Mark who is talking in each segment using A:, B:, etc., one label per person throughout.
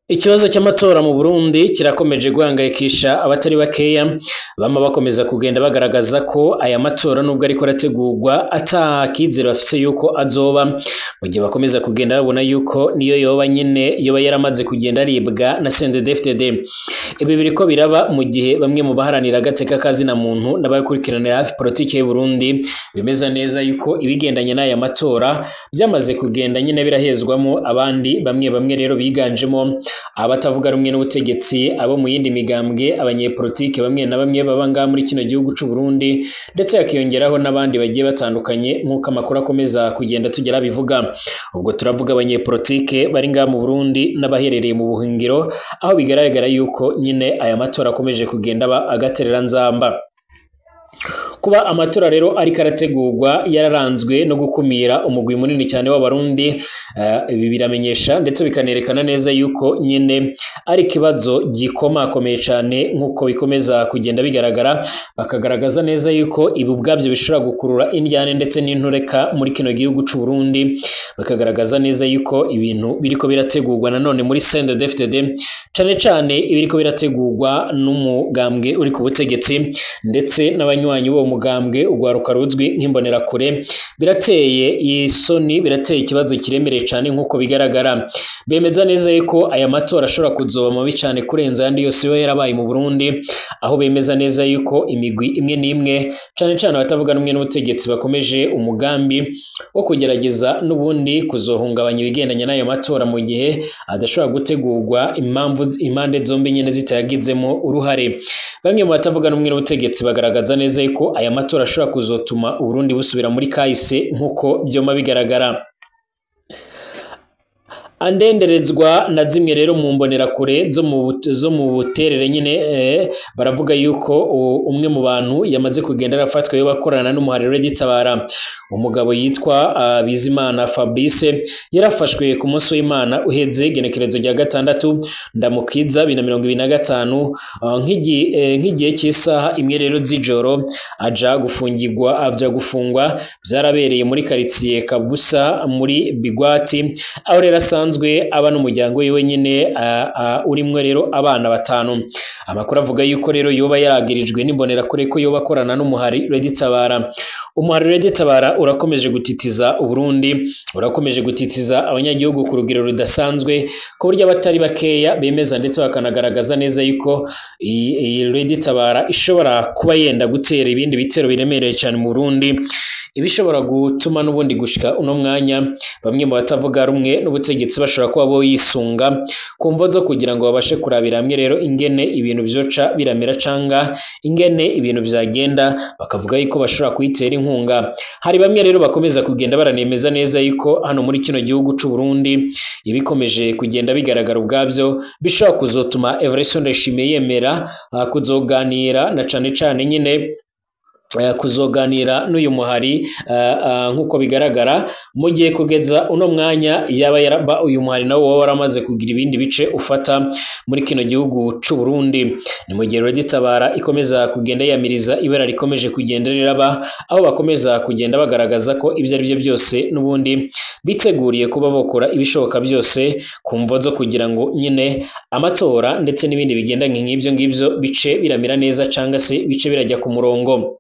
A: Ikibazo cy'amatora mu Burundi kirakomeje guhangayikisha abatari bakeya, bama bakomeza kugenda bagaragaza ko aya matora nubwo ariko arategurwa ata kizere bafise yuko azoba, mu gihe bakomeza kugenda babona yuko niyo yoba nyene yoba yaramaze kugenda aribwa na CNDD-FDD. Ibi biriko biraba mu gihe bamwe mu baharanira agateka kazina muntu n'abakurikiranira hafi politike y'u Burundi bemeza neza yuko ibigendanye n'aya matora byamaze kugenda nyene birahezwamo abandi bamwe bamwe rero biganjemo abatavuga rumwe n'ubutegetsi, abo mu yindi migambwe, abanyepolitike bamwe na bamwe baba ngaha muri kino gihugu c'u Burundi, ndetse hakiyongeraho n'abandi bagiye batandukanye nk'uko amakuru akomeza kugenda tugera bivuga. Ubwo turavuga abanyepolitike bari ngaha mu Burundi n'abaherereye mu buhungiro, aho bigaragara yuko nyine aya matora akomeje kugenda aba agatereranzamba. Kuba amatora rero ariko arategurwa yararanzwe no gukumira umugwi munini cyane w'abarundi, ibi biramenyesha ndetse bikanerekana neza yuko nyine ari ikibazo gikomakomeye cyane nk'uko bikomeza kugenda bigaragara, bakagaragaza neza yuko ibi ubwabyo bishobora gukurura indyane ndetse n'intureka muri kino gihugu c'u Burundi, bakagaragaza neza yuko ibintu biriko birategurwa nanone muri CNDD-FDD, cane cane ibiriko birategurwa n'umugambwe uri ku butegetsi ndetse n'abanywanyi b'uwo mugambwe ugwaruka ruzwi nk'imbonerakure, birateye isoni, birateye ikibazo kiremereye cyane nk'uko bigaragara. Bemeza neza yuko aya matora ashobora kuzoba mabi cyane kurenza ayandi yose yoba yarabaye mu Burundi, aho bemeza neza yuko imigwi imwe n'imwe cane cane abatavuga rumwe n'ubutegetsi bakomeje umugambi wo kugerageza n'ubundi kuzohungabanya ibigendanye n'ayo matora mu gihe adashobora gutegurwa impamvu impande zombi nyene zitayagizemo uruhare. Bamwe mu batavuga rumwe n'ubutegetsi bagaragaza neza yuko aya matora ashobora kuzotuma Uburundi busubira muri kahise nk'uko byoma bigaragara. Andenderezwa na zimwe rero mu mbonerakure zo mu buterere nyine, baravuga yuko umwe mu bantu yamaze kugenda arafatwa yo bakorana n'umuhariro w'igitabara, umugabo yitwa Bizimana Fabrice yarafashwe ku munsi w'Imana uheze igenekerezo rya 6 Ndamukiza 2025 nk'igihe cy'isaha imwe rero z'ijoro aja gufungirwa, aja gufungwa. Byarabereye muri quartier Kabusa muri Bigwati, aho rero asanzwe aba n'umuryango wiwe nyine urimwe rero abana 5. Amakuru avuga yuko rero yoba yaragirijwe n'imbonerakure ko yoba akorana n'umuhari Reditabara. Umuhari Reditabara urakomeje gutitiza Uburundi, urakomeje gutitiza abanyagihugu ku rugero rudasanzwe, ku buryo abatari bakeya bemeza ndetse bakanagaragaza neza yuko iyi Reditabara ishobora kuba yenda gutera ibindi bitero biremereye cyane mu Burundi, ibishobora gutuma n'ubundi gushika uno mwanya bamwe mu batavuga rumwe n'ubutegetsi bashobora kuba bo yisunga ku mvo zo kugira ngo babashe kurabira hamwe rero ingene ibintu byoca biramera canga ingene ibintu byagenda, bakavuga yuko bashobora kuyitera inkunga. Hari bamwe rero bakomeza kugenda baranemeza neza yuko hano muri kino gihugu c'u Burundi ibikomeje kugenda bigaragara ubwabyo bishobora kuzotuma Evariste Ndayishimiye yemera kuzoganira na cane cane nyine kuzoganira n'uyu muhari nk'uko bigaragara, mu gihe kugeza uno mwanya yaba yaraba uyu muhari nawo waba waramaze kugira ibindi bice ufata muri kino gihugu c'u Burundi. Ni mu gihe Reditabara ikomeza kugenda yamiriza ibara rikomeje kugenda riraba, aho bakomeza kugenda bagaragaza ko ibyo ari byo byose n'ubundi biteguriye kuba bokora ibishoboka byose ku mvo zo kugira ngo nyine amatora ndetse n'ibindi bigendanye nk'ibyo ngibyo bice biramera neza canga se bice birajya ku murongo.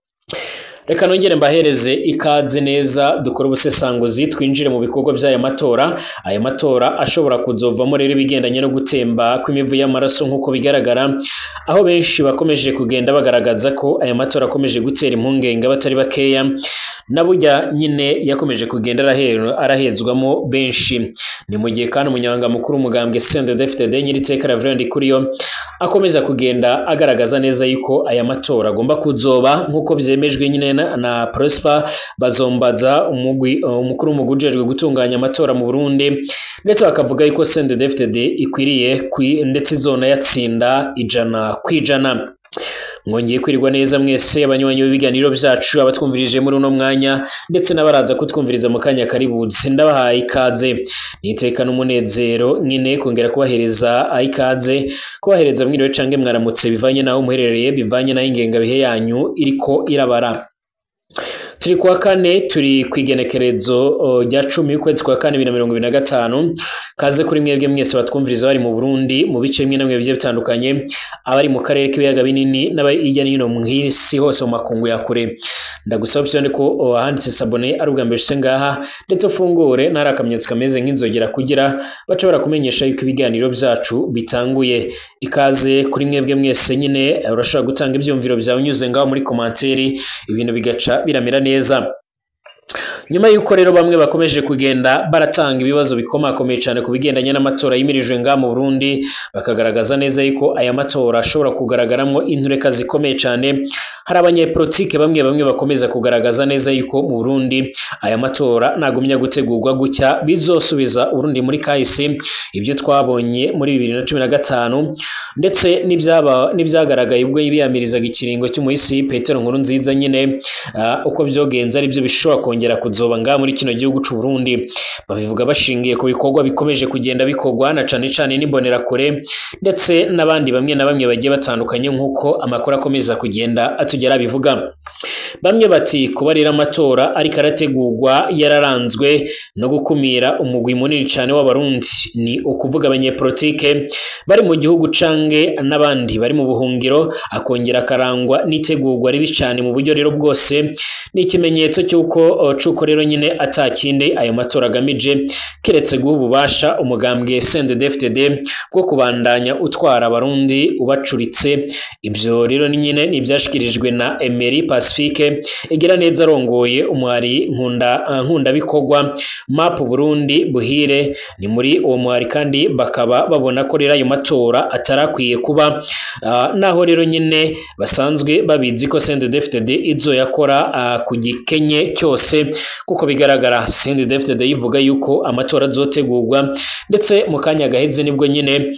A: Reka nongere mbahereze ikaze neza dukora ubusesanguzi twinjire mu bikorwa by'aya matora. Aya matora ashobora kuzovamo rero ibigendanye no gutemba kw'imivu y'amaraso nk'uko bigaragara, aho benshi bakomeje kugenda bagaragaza ko aya matora akomeje gutera impungenge abatari bakeya, na burya nyine yakomeje kugenda arahezwamo benshi. Ni mu gihe kandi umunyamabanga mukuru w'umugambwe CNDD-FDD Nyiriteka Reverend Ndikuriyo akomeza kugenda agaragaza neza yuko aya matora agomba kuzoba nk'uko byemejwe nyine na Prosper Bazombaza, umukuru w'umugwi ujejwe gutunganya amatora mu Burundi, ndetse bakavuga yuko CNDD-FDD ikwiriye ndetse izona yatsinda 100%. Mwongeye kwirirwa neza mwese abanywanyi b'ibiganiro byacu, abatwumvirije muri uno mwanya ndetse n'abaraza kutwumviriza mu kanya kaributse, ndabahaye ikaze. Niteka n'umunezero nyine kongera kubahereza ikaze, kubahereza mwiriwe cange mwaramutse bivanye naho muherereye, bivanye naho ingengabihe yanyu iriko irabara. Turi kuwa kane, turi kwigenekerezo rya 10 y'ukwezi kwa kane 2025. Kaze kuri mwebwe mwese batwumviriza bari mu Burundi mu bice bimwe namwe bigiye bitandukanye, abari mu karere k'ibiyaga binini n'abari hirya no hino mw'isi hose mu makungu ya kure. Ndagusaba cyane ko ahanditse s'abonner ari ubwa mbere ushitse ngaha, ndetse ufungure ntari akamenyetso kameze nk'inzogera kugira bace barakumenyesha yuko ibiganiro byacu bitanguye. Ikaze kuri mwebwe mwese nyine, urashobora gutanga ibyumviro byawe unyuze ngaho muri commentaire, ibintu bigaca biramera neza. Nyuma yuko rero bamwe bakomeje kugenda baratanga ibibazo bikomakomeye cyane ku bigendanye n'amatora yimirijwe ngaha mu Burundi, bakagaragaza neza yuko aya matora ashobora kugaragaramwo intureka zikomeye cyane, hari abanyepolitike bamwe bamwe bakomeza kugaragaza neza yuko mu Burundi aya matora nagumya gutegurwa gutya bizosubiza Burundi muri kahise, ibyo twabonye muri 2015 ndetse n'ibyagaragaye ubwo yibiyamirizaga ikiringo cy'umuhisi Petero Nkurunziza nyine, uko byogenze ari byo bishobora kongera kuzoba ngaha muri kino gihugu c'u Burundi. Babivuga bashingiye ku bikorwa bikomeje kugenda bikorwa na cane cane n'imbonerakure ndetse n'abandi bamwe na bamwe bagiye batandukanye, nk'uko amakuru akomeza kugenda atugera bivuga. Bamwe bati kuba rero amatora ariko arategurwa yararanzwe no gukumira umugwi munini cane w'abarundi, ni ukuvuga abanyepolitike bari mu gihugu canke n'abandi bari mu buhungiro, akongera akarangwa n'itegurwa ribi cane mu buryo rero bwose, ni ikimenyetso cy'uko cuko rero nyine atakindi ayo matora agamije keretse guha ububasha umugambwe CNDD-FDD bwo kubandanya utwara abarundi ubacuritse. Ibyo rero nyine ni ibyashikirijwe na Emery Pacifique igira neza arongoye umuhari nkunda bikorwa MAP Burundi Buhire. Ni muri uwo muhari kandi bakaba babona ko rero ayo matora atarakwiye kuba, naho rero nyine basanzwe babizi ko CNDD-FDD izoyakora ku gikenye cyose, kuko bigaragara CNDD-FDD yivuga yuko amatora azotegurwa. Ndetse mu kanya gaheze nibwo nyine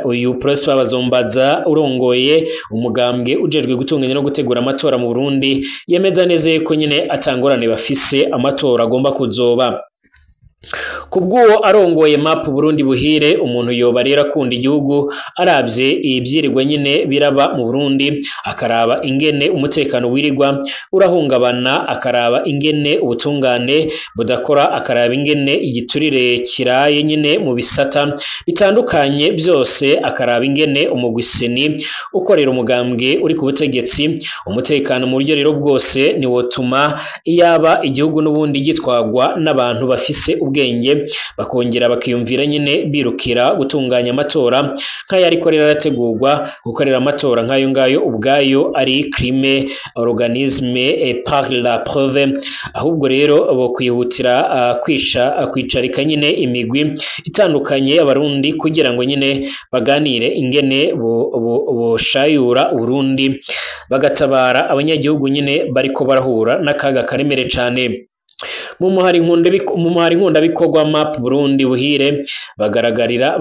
A: uyu Prosper Bazombaza urongoye umugambwe ujejwe gutunganya no gutegura amatora mu Burundi yemeza neza yuko nyine atangorane bafise amatora agomba kuzoba. Kubw'uwo arongoye MAP Burundi Buhire, umuntu yoba rero akunda igihugu aravye ibyirirwa nyine biraba mu Burundi, akaraba ingene umutekano wirirwa urahungabana, akaraba ingene ubutungane budakora, akaraba ingene igiturire kiraye nyine mu bisata bitandukanye byose, akaraba ingene umugwiseni ukorera umugambwe uri ku butegetsi. Umutekano mu buryo rero bwose niwotuma iyaba igihugu n'ubundi gitwagwa n'abantu bafise ubwenge, bakongera bakiyumvira nyine birukira gutunganya amatora nk'ayo ariko rero arategurwa. Gukorera amatora nk'ayo ngayo ubwayo ari crime organisme par la preuve, ahubwo rero bo kwihutira kwicarika nyine imigwi itandukanye y'abarundi kugira ngo nyine baganire ingene boshayura Burundi, bagatabara abanyagihugu nyine bariko barahura n'akaga karemere cane. Mu muhari nkunda bikorwa MAP Burundi Buhire bagaragarira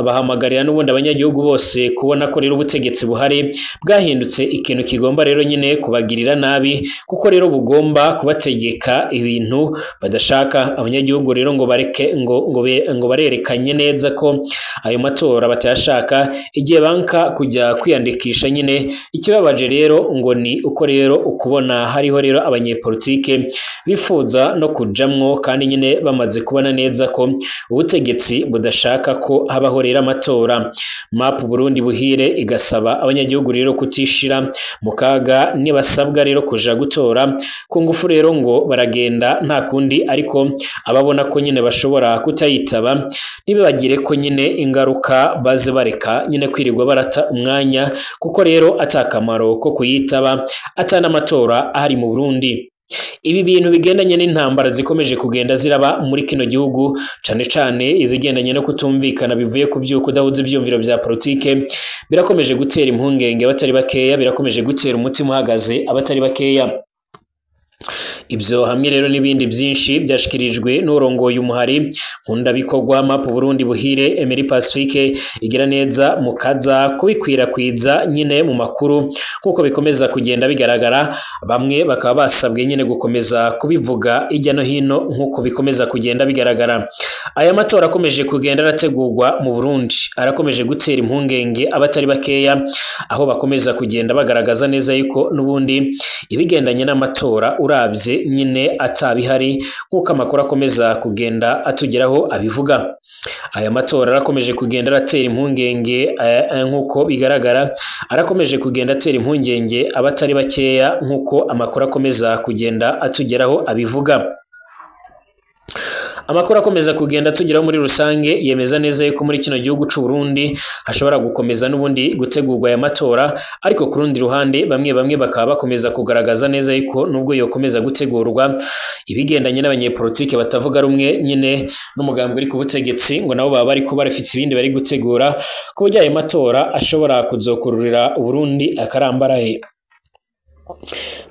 A: bahamagarira n'ubundi abanyagihugu bose kubona ko rero ubutegetsi buhari bwahindutse ikintu kigomba rero nyine kubagirira nabi, kuko rero bugomba kubategeka ibintu badashaka. Abanyagihugu rero ngo bareke ngo barerekanye neza ko ayo matora batayashaka igihe banka kujya kwiyandikisha nyine. Ikibabaje rero ngo ni uko rero ukubona hariho rero abanyepolitike bifuza no kujamwo kandi nyine bamaze kubona neza ko ubutegetsi budashaka ko habaho rero amatora. MAP Burundi Buhire igasaba abanyagihugu rero kutishira mu kaga nibasabwa rero kuja gutora ku ngufu rero ngo baragenda nta kundi, ariko ababona ko nyine bashobora kutayitaba ntibibagire ko nyine ingaruka baze bareka nyine kwirirwa barata umwanya, kuko rero atakamaro ko kuyitaba atanamatora ahari mu Burundi. Ibi bintu bigendanye n'intambara zikomeje kugenda ziraba muri kino gihugu, cane cane izigendanye no kutumvikana bivuye ku byuko kudahuza ibyumviro bya politike, birakomeje gutera impungenge abatari bakeya, birakomeje gutera umutima uhagaze abatari bakeya. Ibyo hamwe rero n'ibindi byinshi byashikirijwe n'urongoye umuhari Nkundabikorwa Map Burundi Buhire Emery Pacifique igira neza mukaza kubikwirakwiza nyine mu makuru kuko bikomeza kugenda bigaragara. Bamwe bakaba basabwe nyine gukomeza kubivuga ijya no hino nkuko bikomeza kugenda bigaragara. Aya matora akomeje kugenda arategurwa mu Burundi arakomeje gutera impungenge abatari bakeya, aho bakomeza kugenda bagaragaza neza yuko n'ubundi ibigendanye n'amatora uravye nyine atabihari nkuko amakuru akomeza kugenda atugeraho abivuga. Aya matora arakomeje kugenda aratera impungenge nkuko bigaragara, arakomeje kugenda atera impungenge abatari bakeya nkuko amakuru akomeza kugenda atugeraho abivuga. Amakuru akomeza kugenda tugeraho muri rusange yemeza neza yuko muri kino gihugu c'u Burundi hashobora gukomeza n'ubundi gutegurwa aya matora, ariko ku rundi ruhande bamwe bamwe bakaba bakomeza kugaragaza neza yuko nubwo yokomeza gutegurwa ibigendanye n'abanyepolitike batavuga rumwe nyine n'umugambi uri ku butegetsi ngo nabo baba bariko barafite ibindi bari gutegura ku buryo ayo matora ashobora kuzokururira Burundi akarambaraye.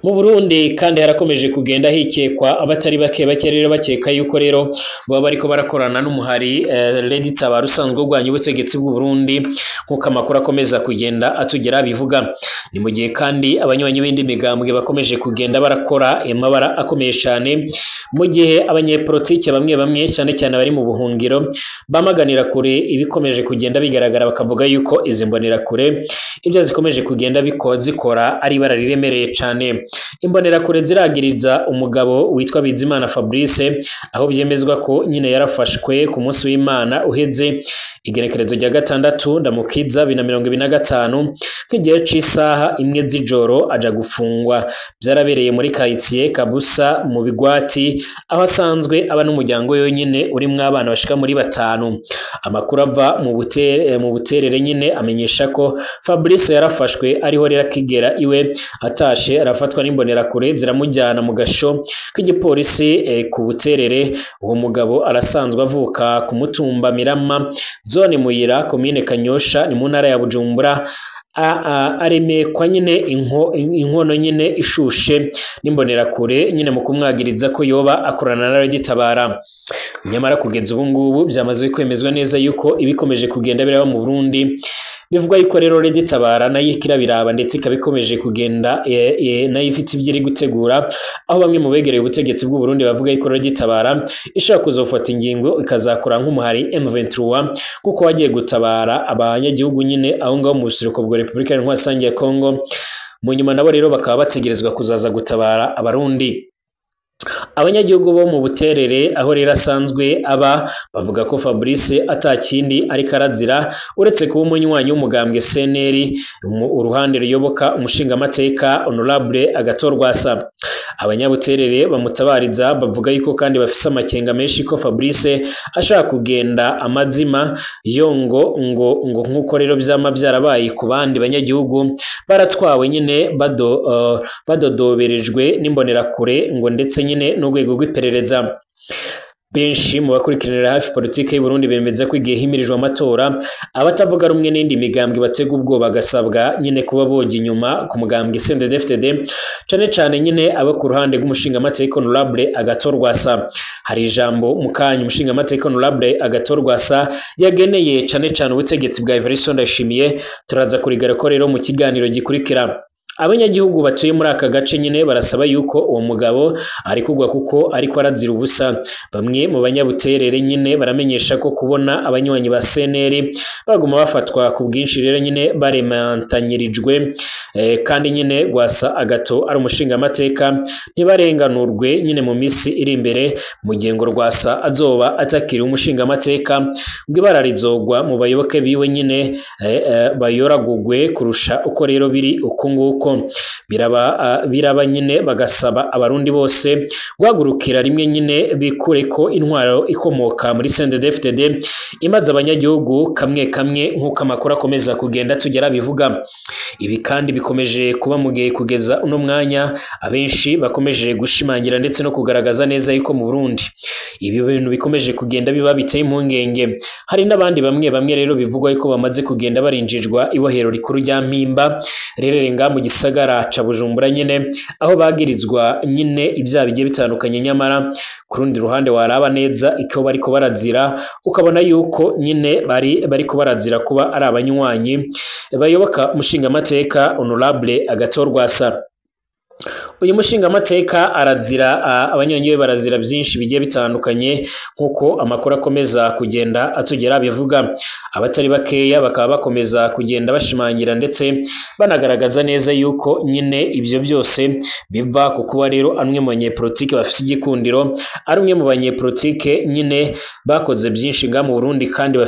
A: Mu Burundi kandi harakomeje kugenda hikekwa abatari bake bake rero bakeka yuko rero baba bariko barakorana n'umuhari Lady Tabara usanzwe urwanya ubutegetsi bw'u Burundi nkuko amakuru akomeza kugenda atugera bivuga. Ni mu gihe kandi abanywanyi b'indi migambwe bakomeje kugenda barakora amabara akomeye cyane, mu gihe abanyepolitike bamwe bamwe cyane cyane bari mu buhungiro bamaganira kure ibikomeje kugenda bigaragara, bakavuga yuko izi mbonera kure ibyo zikomeje kugenda zikora ari ibara riremereye cyane. Imbonerakure ziragiriza umugabo witwa Bizimana Fabrice, aho byemezwa ko nyine yarafashwe ku munsi w'Imana uheze igenekerezo rya 6 Ndamukiza 2025 nk'igihe c'isaha 1 z'ijoro aja gufungwa. Byarabereye muri quartier Kabusa mu Bigwati, aho asanzwe aba n'umuryango yonyine urimwo abana bashika muri 5. Amakuru ava mu Buterere nyine amenyesha ko Fabrice yarafashwe ariho rero akigera iwe atashe arafatwa n'imbonerakure ziramujyana mu gasho k'igipolisi ku Buterere. Uwo mugabo arasanzwe avuka ku mutumba Mirama, zone Muyira, komine Kanyosha, ni mu ntara ya Bujumbura. Aremekwa nyine inkono nyine ishushe n'imbonerakure nyine mu kumwagiriza ko yoba akorana na Lady Tabara. Nyamara kugeza ubu ngubu byamaze kwemezwa neza yuko ibikomeje kugenda biraba mu Burundi bivugwa yuko rero Lady Tabara nayo ikirabiraba ndetse ikabikomeje kugenda nayo ifite ibyo iri gutegura, aho bamwe mu begereye ubutegetsi bw'u Burundi bavuga yuko Lady Tabara ishaka kuzofata ingingo ikazakora nk'umuhari M23 kuko wagiye gutabara abanyagihugu nyine aho ngaho mu buseruko bwa Repubulika Iharanira ya Kongo. Mu nyuma nabo rero bakaba bategerezwa kuzaza gutabara abarundi. Abanyagihugu bo mu Buterere aho rero asanzwe aba bavuga ko Fabrice atakindi ariko arazira uretse kuba umunywanyi w'umugambwe CNL mu uruhande ruyoboka umushingamateka Honorable Agathon Rwasa. Abanyabuterere bamutabariza bavuga yuko kandi bafise amakenga menshi ko Fabrice ashaka kugenda amazima yongo ngo nkuko rero byama byarabaye ku bandi banyagihugu baratwawe nyine badodoberejwe n'imbonerakure ngo ndetse nyine n'urwego rw'iperereza. Benshi mu bakurikiranira hafi politike y'u Burundi bemeza ko igihe himirijwe amatora abatavuga rumwe n'indi migambwe batega ubwoba bagasabwa nyine kuba boga inyuma ku mugambwe CNDD-FDD, cane cane nyine abo ku ruhande rw'umushingamateka Honorable Agathon Rwasa. Hari ijambo mu kanya umushingamateka Honorable Agathon Rwasa yageneye cane cane ubutegetsi bwa Evariste Ndayishimiye, turaza kurigaruka rero mu kiganiro gikurikira. Abanyagihugu batuye muri aka gace nyine barasaba yuko uwo mugabo ari kugwa kuko ariko arazira ubusa. Bamwe mu banyabuterere nyine baramenyesha ko kubona abanywanyi ba CNL baguma bafatwa ku bwinshi rero nyine baremantanyirijwe kandi nyine Rwasa Agathon ari umushingamateka ntibarenganurwe nyine mu misi iri imbere, mu gihe ngo Rwasa azoba atakiri umushingamateka ngo ibara rizogwa mu bayoboke biwe nyine bayoragugwe kurusha uko rero biri uko nguko. Biraba nyine bagasaba abarundi bose guhagurukira rimwe nyine bikure ko intwaro ikomoka muri CNDD-FDD imaze abanyagihugu kamwe kamwe nk'uko amakuru akomeza kugenda tugera bivuga. Ibi kandi bikomeje kuba mu gihe kugeza uno mwanya abenshi bakomeje gushimangira ndetse no kugaragaza neza yuko mu Burundi ibi bintu bikomeje kugenda biba biteye impungenge. Hari n'abandi bamwe bamwe rero bivugwa yuko bamaze kugenda barinjijwa ibohero rikuru rya Mpimba rerere nga mu gisagara ca Bujumbura nyene, aho bagirizwa nyine ibyaha bigiye bitandukanye. Nyamara ku rundi ruhande waraba neza icyo bariko barazira, ukabona yuko nyine bari bariko barazira kuba ari abanywanyi bayoboka umushingamateka Honorable Agathon Rwasa. Uyu mushingamateka arazira, abanywanyi be barazira byinshi bigiye bitandukanye, nk'uko amakuru akomeza kugenda atugera bivuga. Abatari bakeya bakaba bakomeza kugenda bashimangira ndetse banagaragaza neza yuko nyine ibyo byose biva ku kuba rero amwe mu banyepolitike bafite igikundiro, ari umwe mu banyepolitike nyine bakoze byinshi nga mu Burundi, kandi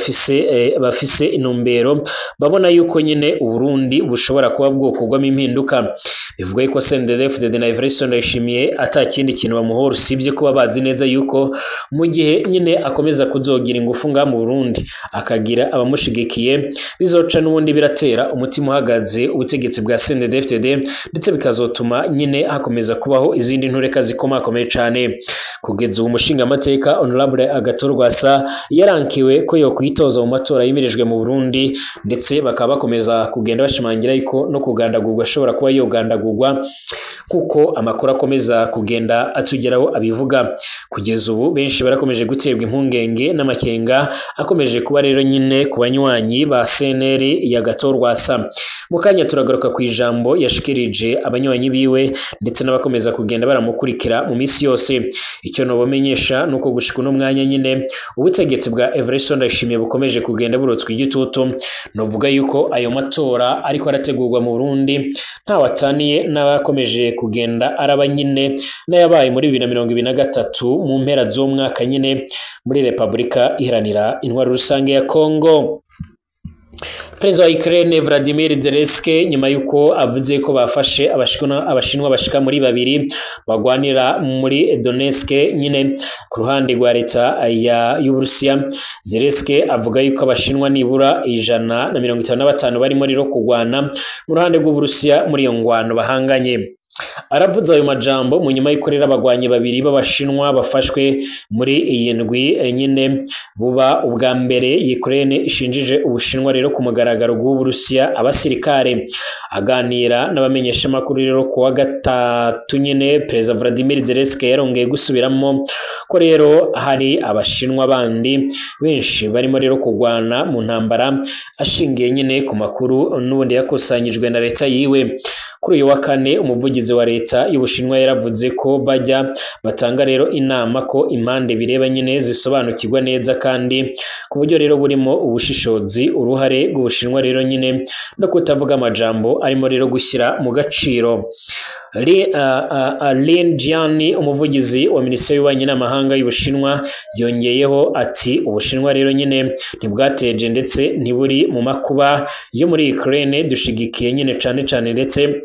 A: bafise intumbero babona yuko nyine Uburundi bushobora kuba bwokorwamo impinduka. Bivuga yuko CNDD-FDD na Evariste Ndayishimiye ata kindi kintu bamuhora usibye kuba bazi neza yuko mu gihe nyine akomeza kuzogira ingufu nga mu Burundi, akagira abamushigikiye, bizoca n'ubundi biratera umutima uhagaze ubutegetsi bwa CNDD-FDD, ndetse bikazotuma nyine hakomeza kubaho izindi ntureka zikomakomeye cane. Kugeza ubu umushingamateka Honorable Agathon Rwasa yarankiwe ko yokwitoza mu matora yimirijwe mu Burundi, ndetse bakaba bakomeza kugenda bashimangira yuko no kugandagurwa ashobora kuba yogandagurwa, kuko amakuru akomeza kugenda atugeraho abivuga. Kugeza ubu benshi barakomeje guterwa impungenge n'amakenga akomeje kuba rero nyine ku banywanyi ba CNL ya Agathon Rwasa. Mu kanya turagaruka ku ijambo yashikirije abanywanyi biwe ndetse n'abakomeza kugenda baramukurikira mu minsi yose. Icyo nobamenyesha nuko gushika uno mwanya nyine ubutegetsi bwa Evariste Ndayishimiye bukomeje kugenda burotswa igitutu. Novuga yuko ayo matora ariko arategurwa mu Burundi ntawataniye n'abakomeje kugenda araba nyine n'ayabaye muri 2023 mu mpera z'umwaka nyine muri Repubulika Iharanira Intwaro Rusange ya Kongo. Perezida wa Ukraine Vladimir Zelensky, nyuma yuko avuze ko bafashe abashinwa bashika muri babiri bagwanira muri Donetsk nyine ku ruhande rwa leta ya y'Uburusiya, Zelensky avuga yuko abashinwa nibura 155 barimo rero kugwana mu ruhande rw'Uburusiya muri iyo ngwano bahanganye. Aravuze ayo majambo mu nyuma y'uko rero abagwanyi babiri b'abashinwa bafashwe muri iyi ndwi nyine, buba ubwa mbere Ukraine ishinjije Ubushinwa rero ku mugaragaro bw'Uburusiya abasirikare. Aganira n'abamenyeshamakuru rero ku wa gatatu nyine, Perezida Vladimir Zelensky yarongeye gusubiramo ko rero hari abashinwa bandi benshi barimo rero kugwana mu ntambara, ashingiye nyine ku makuru n'ubundi yakusanyijwe na leta yiwe. Kuri uyu wa kane umuvugizi wa leta y'Ubushinwa yaravuze ko bajya batanga rero inama ko impande bireba nyine zisobanukirwa neza kandi ku buryo rero burimo ubushishozi uruhare rw'Ubushinwa rero nyine no kutavuga amajambo arimo rero gushyira mu gaciro. Lin Jian, umuvugizi wa minisiteri y'ububanyi n'amahanga y'Ubushinwa, yongeyeho ati Ubushinwa rero nyine ntibwateje ndetse ntiburi mu makuba yo muri Ukraine, dushigikiye nyine cane cane ndetse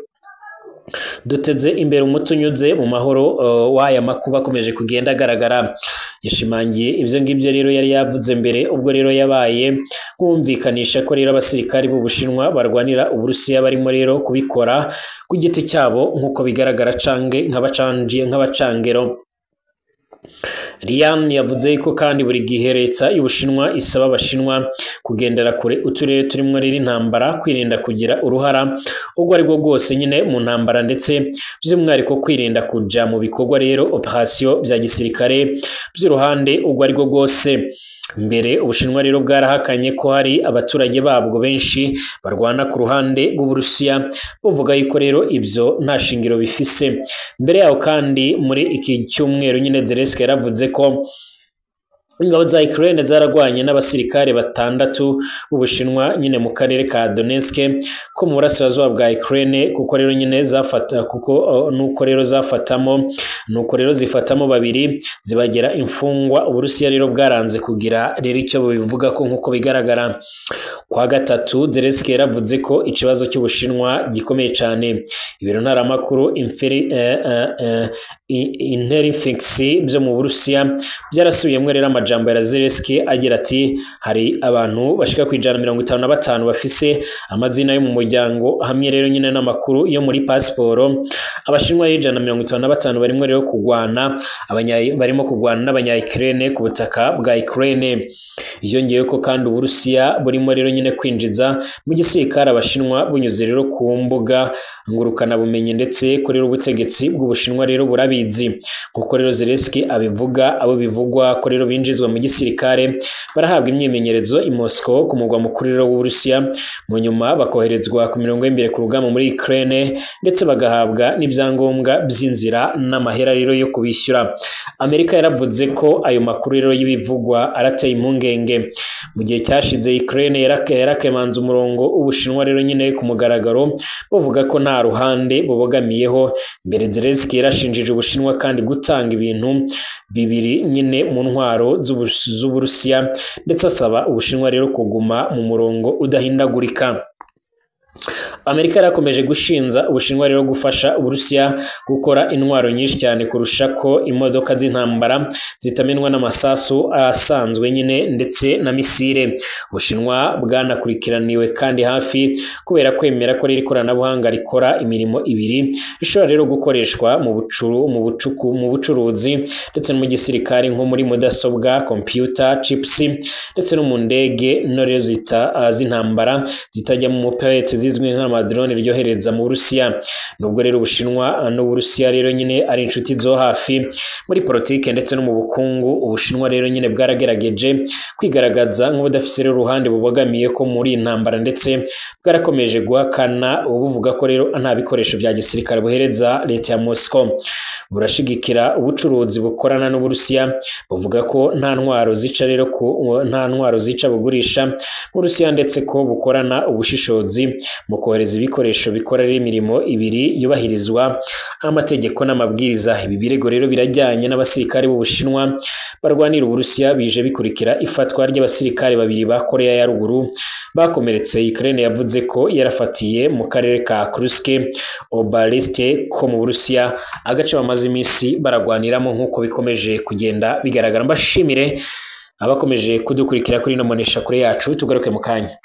A: duteze imbere umuti unyuze mu mahoro w'aya makuba akomeje kugenda agaragara. Yashimangiye ibyo ngibyo rero yari yavuze mbere, ubwo rero yabaye kumvikanisha ko rero abasirikari b'Ubushinwa barwanira Uburusiya barimo rero kubikora ku giti cyabo nk'uko bigaragara cange nk'abacangero. Lian yavuze ko kandi buri gihe leta y'Ubushinwa isaba abashinwa kugendera kure uturere turimo rero intambara, kwirinda kugira uruhara ubwo ari bwo bwose nyine mu ntambara, ndetse by'umwihariko kwirinda kuja mu bikorwa rero operation bya gisirikare by'uruhande ubwo ari bwo bwose. Mbere Ubushinwa rero bwarahakanye ko hari abaturage babwo benshi barwana ku ruhande rw'Uburusiya, buvuga yuko rero ibyo nta shingiro bifise. Mbere yaho kandi muri iki cyumweru nyine Zelensky yaravuze ko ingabo za Ukraine zaragwanye n'abasirikare 6 b'Ubushinwa nyine mu karere ka Donetsk ko mu burasirazuba bwa Ukraine, kuko rero nyine zafata kuko nuko rero zafatamo nuko rero zifatamo babiri zibagera imfungwa. Uburusiya rero bwaranze kugira rero icyo bubivuga ko nkuko bigaragara. Kwa gatatu Zelensky yaravuze ko ikibazo cy'Ubushinwa gikomeye cyane. Ibiro ntaramakuru Interfax byo mu Burusiya byarasubiyemwo rero amajambo ya Zelensky agira ati hari abantu bashika ku 155 bafise amazina yo mu muryango hamwe rero nyine n'amakuru yo muri pasiporo. Abashinwa rero 155 barimwo rero kugwana barimo kugwana n'abanya Ukraine ku butaka bwa Ukraine. Yongeyeho ko kandi Uburusiya burimo rero nyine kwinjiza mu gisirikare Abashinwa bunyuze rero ku mbuga ngurukana bumenyi, ndetse kuri ubutegetsi bw'Ubushinwa rero burabizi. Kuko rero Zelensky abivuga, abo bivugwa ko rero binjizwa mu gisirikare barahabwa imyimenyerezo i Moscow ku mugwa mukuru rero w'Uburusiya, mu nyuma bakoherezwa ku mirongo y'imbere ku rugamba muri Ukraine, ndetse bagahabwa n'ibyangombwa by'inzira n'amahera rero yo kubishyura. Amerika yaravuze ko ayo makuru rero y'ibivugwa arateye impungenge. Mu gihe cyashize Ukraine yarakemanze umurongo Ubushinwa rero nyine ku mugaragaro, buvuga ko nta ruhande bubogamiyeho. Mbere Zelensky yarashinjije Ubushinwa kandi gutanga ibintu bibiri nyine mu ntwaro z'Uburusiya, ndetse asaba Ubushinwa rero kuguma mu murongo udahindagurika. Amerika yarakomeje gushinza Ubushinwa rero gufasha Uburusiya gukora intwaro nyinshi cyane kurusha ko imodoka z'intambara zitamenwa n'amasasu asanzwe nyine ndetse na misile. Ubushinwa bwanakurikiraniwe kandi hafi kubera kwemera ko riri ikoranabuhanga rikora imirimo ibiri rishobora rero gukoreshwa mu bucuruzi ndetse no mu gisirikare, nko muri mudasobwa, computer chips, ndetse no mu ndege no rero z'intambara zitajya mu mupete zizwi nk'amadrone ryohereza mu Burusiya. Nubwo rero Ubushinwa n'Uburusiya rero nyine ari inshuti zo hafi muri politike ndetse no mu bukungu, Ubushinwa rero nyine bwaragerageje kwigaragaza nk'ubudafise rero uruhande bubogamiye ko muri intambara, ndetse bwarakomeje guhakana ubuvuga ko rero nta bikoresho bya gisirikare buhereza leta ya Moscow. Burashigikira ubucuruzi bukorana n'Uburusiya, buvuga ko nta ntwaro zica rero nta ntwaro zica bugurisha mu Burusiya, ndetse ko bukorana ubushishozi mu kohereza ibikoresho bikora imirimo ibiri yubahirizwa amategeko n'amabwiriza. Ibi birego rero birajyanye n'abasirikare b'Ubushinwa barwanira Uburusiya, bije bikurikira ifatwa ry'abasirikare babiri ba Korea ya ruguru bakomeretse. Ukraine yavuze ko yarafatiye mu karere ka Kursk Oblast ko mu Burusiya, agace bamaze iminsi baragwaniramo nk'uko bikomeje kugenda bigaragara. Mbashimire abakomeje kudukurikira kuri ino mbonesha kure yacu, tugaruke mu kanya.